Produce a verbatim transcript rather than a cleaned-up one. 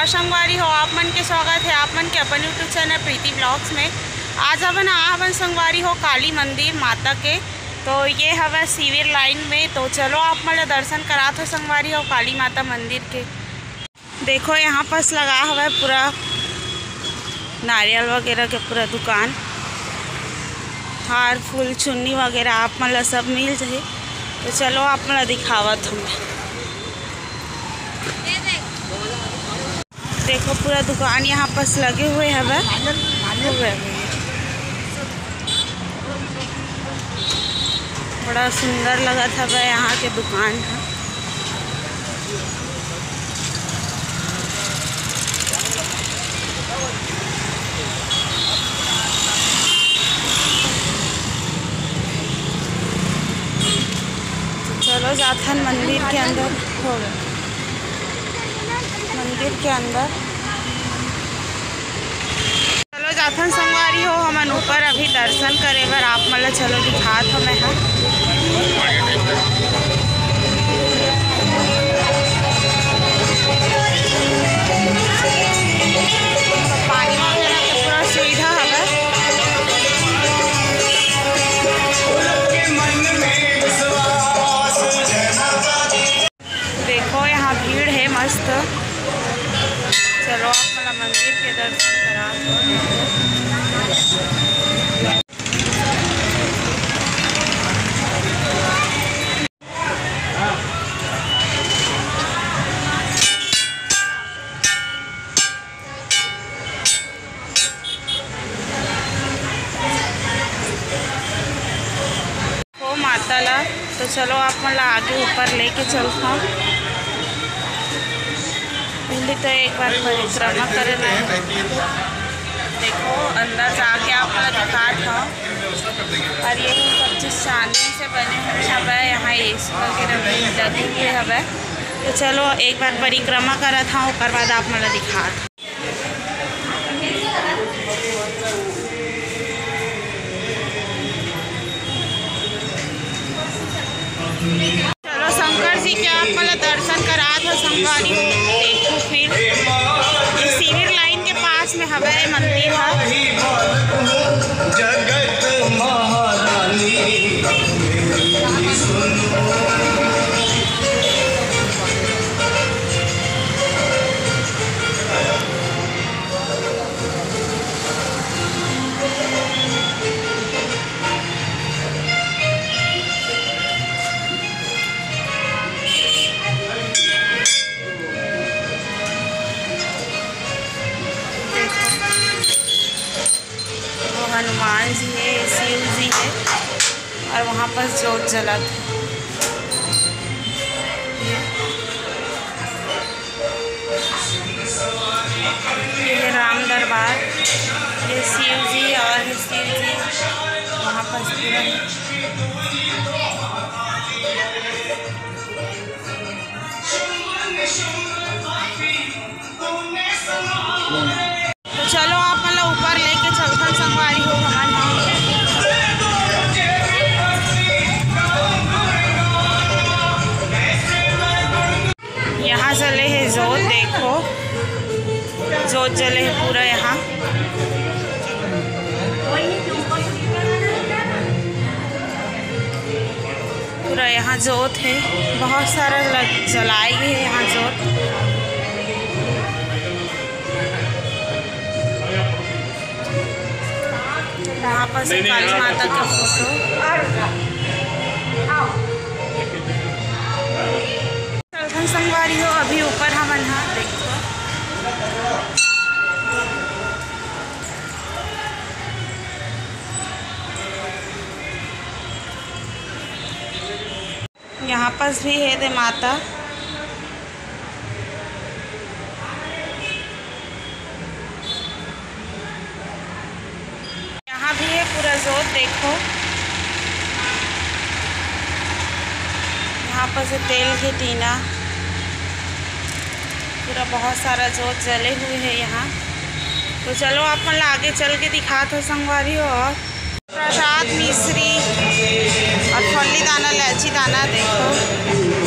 संगवारी हो, आप मन के स्वागत है आप मन के अपन YouTube चैनल प्रीति ब्लॉग्स में। आज हमन आ हवन संगवारी हो काली मंदिर माता के। तो ये हवय सीविर लाइन में, तो चलो आप मन ला दर्शन करात हो संगवारी हो काली माता मंदिर के। देखो यहाँ पास लगा हवय पूरा नारियल वगैरह के पूरा दुकान, हार फूल चुन्नी वगैरह आप मन ला सब मिल जाही। तो चलो आप मन ला दिखावत हूँ मैं। देखो पूरा दुकान यहाँ पास लगे हुए हवय। बड़ा सुंदर लगत हवय यहाँ के दुकान ह। तो चलो जाथन मंदिर के अंदर। हो गए मंदिर के अंदर। चलो जाथन संगवारी हो, हमन ऊपर अभी दर्शन करे बर। आप मन ला चलो दिखात हो मैं ह। पानी वगैरह के पूरा सुविधा हवय। देखो यहाँ भीड़ है मस्त। चलो आप मन ला मंदिर के दर्शन करा दो। हो माता ला। तो चलो आप मन ला आगे ऊपर लेके चलथों। पहले तो एक बार परिक्रमा करना है। देखो अंदर जाके आप मन ला दिखात हूँ। और ये सब चीज चांदी से बने हुए हवय। यहाँ एसी वगैरह भी लगे हुए हवय। तो चलो एक बार परिक्रमा करत हूँ, ओकर बाद आप मन ला दिखात हूँ। चलो शंकर जी के आप मन ला दर्शन करात हो संगवारी हो। देखो फिर ये सिविल लाइन के पास में हवय मंदिर ह। जगत महारानी वो हनुमान जी है, शिव जी है और वहाँ पर जोत जलत है। ये है राम दरबार, ये शिव जी और ये शिव जी वहाँ पर पूरा है। तो चलो आप मन ला ऊपर लेके चलथन संगवारी हो हमन ह। यहाँ जले हे जोत, देखो जोत जले हे पूरा यहाँ। पूरा यहाँ जोत है, बहुत सारा लग जलाए गए है यहाँ जोत। यहाँ पर से काली माता का फोटो। चलथन संगवारी हो, अभी ऊपर हमन हा देखो। यहाँ पास भी है दे माता। यहाँ भी है पूरा जोत, देखो यहाँ पास है तेल के टीना, पूरा बहुत सारा जोत जले हुए है यहाँ। तो चलो आप मन ला आगे चल के दिखात हो संगवारी हो। और प्रसाद मिश्री और फल्ली दाना, इलायची दाना देखो।